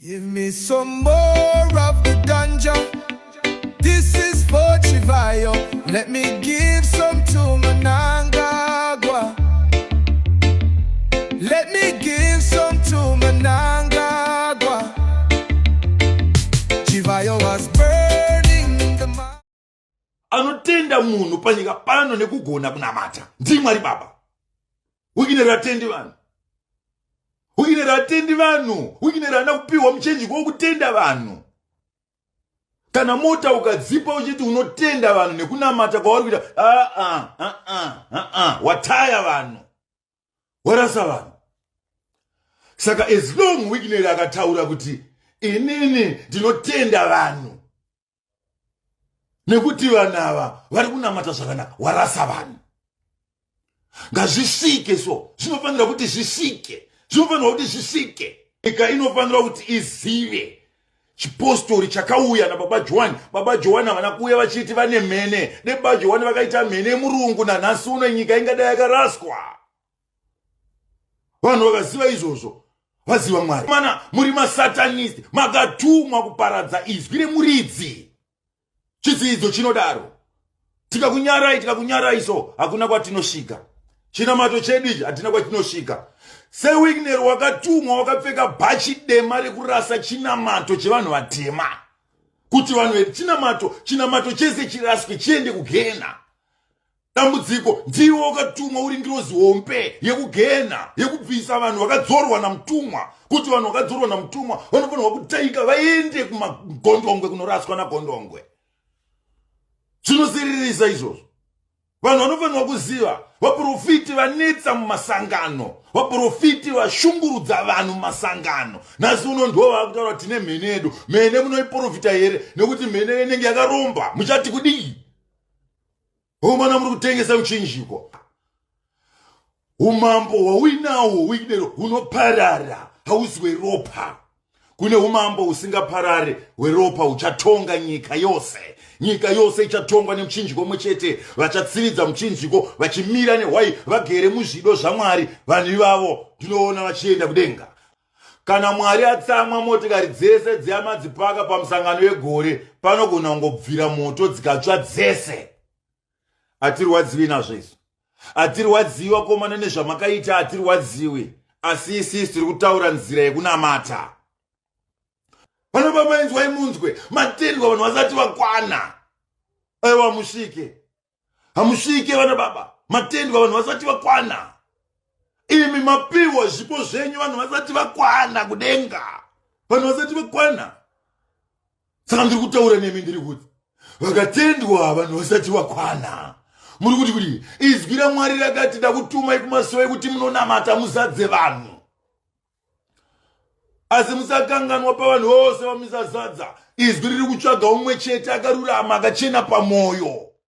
Give me some more of the ganja. This is for Chivayo. Let me give some to Mnangagwa. Let me give some to Mnangagwa. Chivayo was burning the Anotenda munhu panyika pano nekugona kunamata ndiMwari Baba. Wicknell hatendi vanhu. Wicknell hatendi vanhu. Wicknell haana kupiwa muchenjiko wokutenda vanhu. Kana mota ukadzipa uchiti unotenda vanhu nekunamata kwavari kuita, aa aa, wataya vanhu, warasa vanhu. Saka as long Wicknell akataura kuti inini ndinotenda vanhu nekuti vanhu ava vari kunamata zvakanaka, warasa vanhu. Ngazvisvike. So zvinofanira kuti zvisvike, zvinofanirwa kuti zvisvike. Nyika inofanira kuti izive chipostori chakauya nababa Johani. Baba Johani havana kuuya vachiti vane mhene. Nebaba Johani vakaita mhene yemurungu, nanhasi uno nyika ingadai yakaraswa. Vanhu vakaziva izvozvo, vaziva Mwari. Mana muri masatanist, makatumwa kuparadza izwi remuridzi. Chidzidzo chinodaro. Tikakunyarai, tikakunyarai, so hakuna kwatinosvika. Chinamato chedu ichi hatina kwatinosvika. SeWicknell wakatumwa wakapfeka bhachi dema rekurasa chinamato chevanhu vatema, kuti vanhu vechinamato, chinamato chese chiraswe, chiende kugena. Dambudziko ndiwo wakatumwa uri ngirozi hombe yekugena, yekubvisa vanhu vakadzorwa namutumwa, kuti vanhu vakadzorwa namutumwa vanofanirwa kutaika vaende kumagondongwe kunoraswa nagondongwe. Zvinosiririsa izvozvo. Vanhu vanofanirwa kuziva vaprofiti vanetsa mumasangano, vaprofiti vashungurudza vanhu mumasangano. Nhasi uno ndo vaakutaura kuti tine mhene yedu. Mhene munoiprofita here? Nekuti mhene inenge yakaromba, muchati kudii? Omana muri kutengesa muchinjiko. Umambo hwauinawo, Wicknell, hunoparara, hauzi hweropa. Kune umambo husingaparare hweropa huchatonga nyika yose. Nyika yose ichatongwa nemuchinjiko umwe chete. Vachatsividza muchinjiko vachimira nehwai, vagere muzvido zvaMwari. Vanhu ivavo ndinoona vachienda kudenga. Kana Mwari atsamwa, motikari dzese dziyamadzipaka pamusangano wegore panogona kungobvira moto, dzikatsva dzese. Hatirwadziwi nazvo izvo, hatirwadziwi vakomana nezvamakaita, hatirwadziwi. Asi isisi tiri kutaura nzira yekunamata. Vana baba, inzwai munzwe. Matendwa vanhu vasati vakwana. Aiwa, musvike, hamusvike vana baba. Matendwa vanhu vasati vakwana. Imi mapiwa zvipo zvenyu vanhu vasati vakwana kudenga, vanhu vasati vakwana. Saka ndiri kutaura nemi, ndiri kuti vakatendwa vanhu vasati vakwana. Muri kuti izwi raMwari rakati ndakutumai kumasowe kuti munonamata muzadze vanhu. Asi musakanganwa, pavanhu vose vamusazadza, izwi riri kutsvaga umwe chete akarurama, akachena pamwoyo.